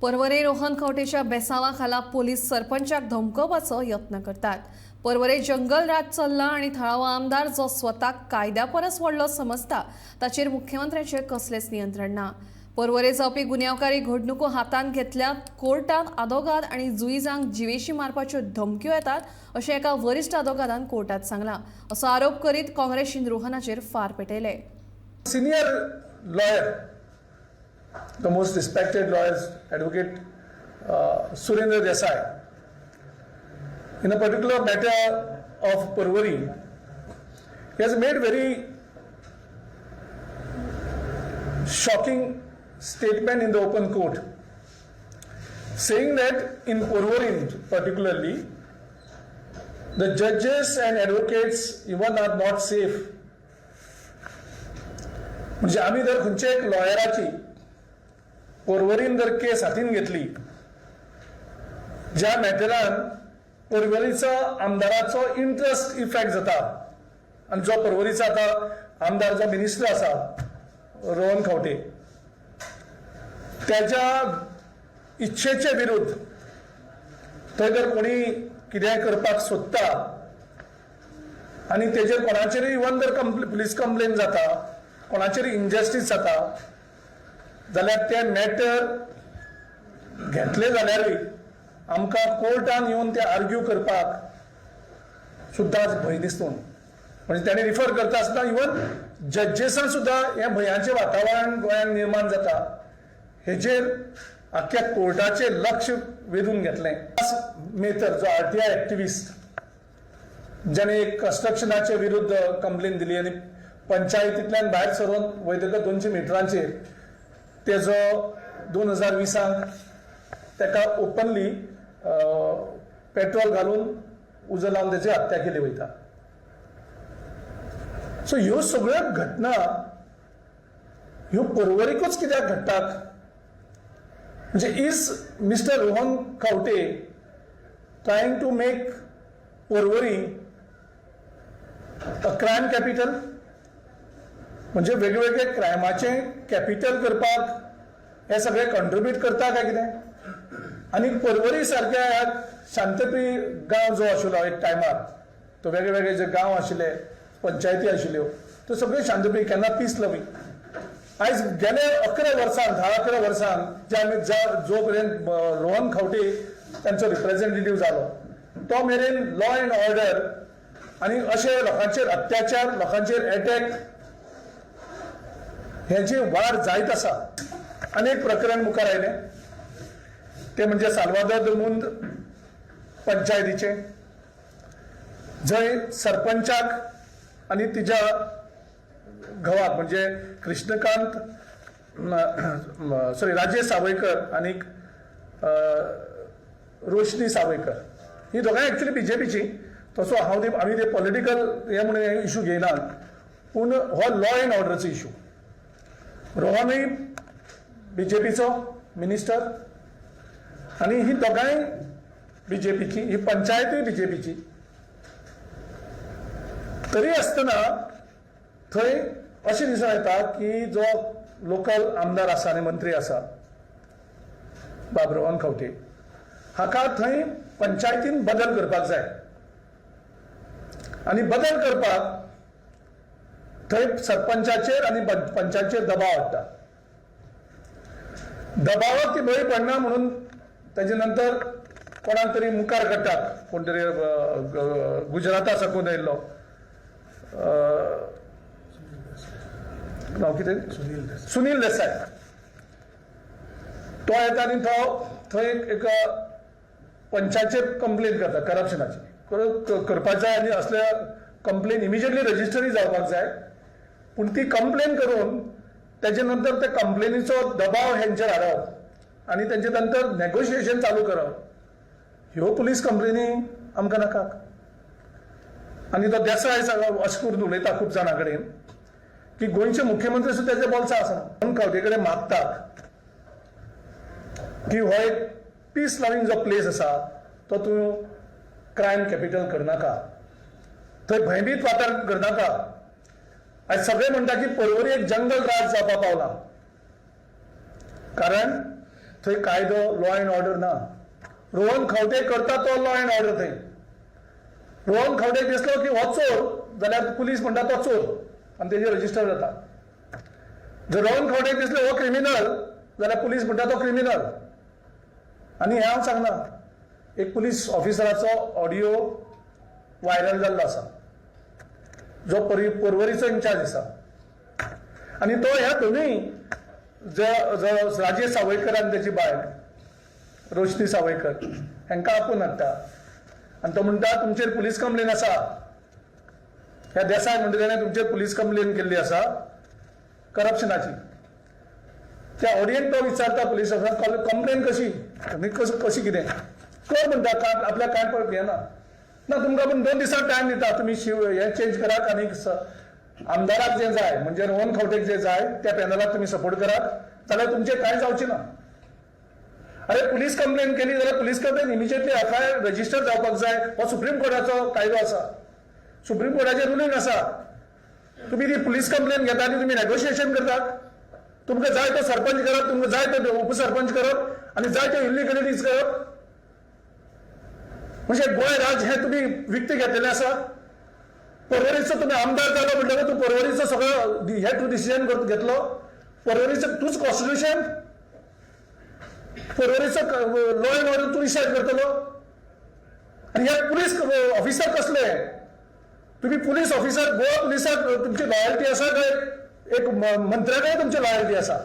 पर्वरे रोहन खंवटेच्या बेसांवा खाला पोलीस सरपंचाक धमकोवपाचो यत्न करतात. पर्वरे जंगल राज चल्ला आनी थळावो आमदार जो स्वताक कायद्या परस व्हडलो समजता ताचेर मुख्यमंत्र्याचें कसलेंच नियंत्रण ना. पर्वरे जावपी गुन्यांवकारी घडणुको हातांत घेतल्यात. कोर्टात आदोगाद आनी जुईजांक जिवेशी मारपाच्यो धमक्यो येतात अशें एका वरिश्ठ आदोगादान कोर्टात सांगलां असो आरोप करीत काँग्रेसीन रोहनाचेर फार पेटयले. Senior lawyer, the most respected lawyer, Advocate Surendra Desai, in a particular matter of Porvorim, he has made very shocking statement in the open court, saying that in Porvorim particularly, the judges and advocates even are not safe. म्हणजे आमी जर खंयच्या एक लॉयराची पर्वरीन जर केस हातीन घेतली, ज्या मॅटरान पर्वरीचो आमदाराचो interest effect जाता आनी जो पर्वरीचो आतां आमदार जो मिनिस्टर आसा रोहन खंवटे, त्याच्या इच्छेचे विरुद्ध थंय जर कोणी कितेंय करपाक सोदता आनी तेजेर कोणाचेरूय इवन जर पुलीस कंप्लेन जाता, कोणाचेर इनजस्टीस जाता जाल्यार ते मॅटर घेतले जाल्यारूय आमकां कोर्टान येवन ते आर्ग्यू करपाक सुद्दां भंय दिसता. म्हणजे ताणें रिफर करता आसतना इवन जजेसान सुद्दां हें भंयाचें वातावरण गोंयांत निर्माण जाता हेजेर आख्ख्या कोर्टाचें लक्ष वेधून घेतलें. मेतर जो आरटीआय एक्टिविस्ट, ज्याने एक कन्स्ट्रक्शनाचे विरुद्ध कंप्लेन दिली आनी पंचायतींतल्यान भायर सरून वयतकच 200 मिटरांचेर तेजो 2020 त ताका ओपनली पेट्रोल घालून उजो लावन तेची हत्या केली वयता. सो ह्यो सगळ्यो घटना ह्यो पर्वरीकूच कित्याक घडटात? म्हणजे is Mister Rohan Khaunte trying to make Porvorim a crime capital? म्हणजे वेगवेगळे क्रायमाचे कॅपिटल करपाक हे सगळे कंट्रिब्यूट करता काय कितें? आनी पर्वरी सारक्या ह्या शांतप्रिय गांव जो आशिल्लो एक टायमार, तो वेगळे वेगळे जे गांव आशिल्ले, पंचायती आशिल्ल्यो, त्यो सगळे शांतप्रिय, केन्ना पीस लवींग. आयज गेले 11 वर्सां, 10-11 वर्सां ज्या आमी ज्या जो पर्यंत रोहन खंवटे तांचो रिप्रेझेंटेटीव जालो तो मेरेन लॉ अँड ऑर्डर आनी अशे लोकांचेर अत्याचार, लोकांचेर एटॅक हेजी वाड जायत आसा. आनी एक प्रकरण मुखार आयलें ते म्हणजे साल्वादोर the मुंद पंचायतीचे, जंय सरपंचाक आनी तिच्या घोवाक, म्हणजे कृष्णकांत, सॉरी, राजेश सावयकर आनी रोशनी सावयकर, ही दोगांय एक्चुली बीजेपीची. तसो हांव ती आमी ते पॉलिटिकल हे म्हणून इशू घेयनात, पूण हो लॉ एंड ऑर्डरचो इशू. रोहनूय बीजेपीचो मिनिस्टर आनी ही दोगांय बीजेपीची, ही पंचायतूय बीजेपीची. तरी आसतना थंय अशें दिसून येता की जो लोकल आमदार आसा आनी मंत्री आसा बाब रोहन खंवटे, हाका थंय पंचायतीन बदल करपाक जाय आनी बदल करपाक थंय सरपंचाचेर आनी पंचाचेर दबाव हाडटा. दबावाक ती बळी पडना म्हणून ताजे नंतर कोणाक तरी मुखार काडटात. कोण तरी गुजराता साकून आयिल्लो, नांव कितें, सुनील देसाय, तो येता आनी तो थंय एक पंचाचेर कंप्लेन करता करप्शनाची. करपाक जाय आनी असल्या कंप्लेन इमिजिएटली रजिस्टरूय जावपाक जाय. पूण ती कंप्लेन करून तेजे नंतर त्या कंप्लेनीचो दबाव हेंचेर हाडप आनी तेंचे नंतर नेगोशिएशन चालू करप, ह्यो पुलीस कंप्लेनी आमकां नाकात. आनी तो देसाय अशें करून उलयता खूब जाणां कडेन की गोंयचे मुख्यमंत्री सुद्दां तेच्या बोल्सा आसा. म्हणून खंवटे कडेन मागतात की हो एक पीस लवींग जो प्लेस आसा तो तूं क्रायम कॅपिटल करनाका, थंय भंयभीत वातावरण करनाका. आयज सगळे म्हणटा की पर्वरी एक जंगल राज जावपाक पावला, कारण थंय कायदो, लॉ एंड ऑर्डर ना. रोहन खंवटे करता तो लॉ एंड ऑर्डर. थंय रोहन खंवटे दिसलो की हो चोर जाल्यार पुलीस म्हणटा तो चोर आनी तेजेर रजिस्टर जाता. जर रोहन खंवटे दिसलो हो क्रिमिनल जाल्यार पुलीस म्हणटा तो क्रिमिनल. आनी हें हांव सांगना, एक पुलीस ऑफिसराचो ऑडियो व्हायरल जाल्लो आसा, जो पर्वरीचो इन्चार्ज आसा आनी तो ह्या दोनूय जो जो राजेश सावयकर आनी तेजी बायल रोशनी सावयकर हांकां आपोवन हाडटा आनी तो म्हणटा तुमचेर पुलीस कंप्लेन आसा. ह्या देसाय म्हणटा तेणें तुमचेर पुलीस कंप्लेन केल्ली आसा करप्शनाची. त्या ऑडियन तो विचारता पुलीस ऑफिसर, कंप्लेन कशी आनी कशी कितें कर म्हणटा, काय आपल्याक कांय पळय हें ना ना तुमकां पूण 2 दिसां टायम दिता, तुमी शिव हें चेंज करात आनी आमदाराक जें जाय म्हणजे रोहन खंवटेक जें जाय त्या पॅनलाक तुमी सपोर्ट करात, जाल्यार तुमचें कांय जावचें ना. अरे पुलीस कंप्लेन केली जाल्यार police complain immediately FIR register जावपाक जाय. हो सुप्रीम कोर्टाचो कायदो आसा, सुप्रीम कोर्टाचें रुलींग आसा. तुमी ती पुलीस कंप्लेन घेता आनी तुमी नेगोशिएशन करतात. तुमकां जाय तो सरपंच करप, तुमकां जाय तो उपसरपंच करप आनी जाय त्यो इल्लिगलिटीज करप. म्हणजे गोंय राज्य हें तुमी विकतें घेतलेलें आसा. पर्वरीचो तुमी आमदार जालो म्हणटकच तूं पर्वरीचो सगळो हे तूं डिसिजन घेतलो. पर्वरीचो तूंच कॉन्स्टिट्युशन, पर्वरीचो लॉ एंड ऑर्डर तूं डिसायड करतलो. आनी हे पुलीस ऑफिसर कसले? तुमी पुलीस ऑफिसर गोवा पुलिसाक तुमची लॉयल्टी आसा काय एक मंत्र्या कडेन तुमची लॉयल्टी आसा?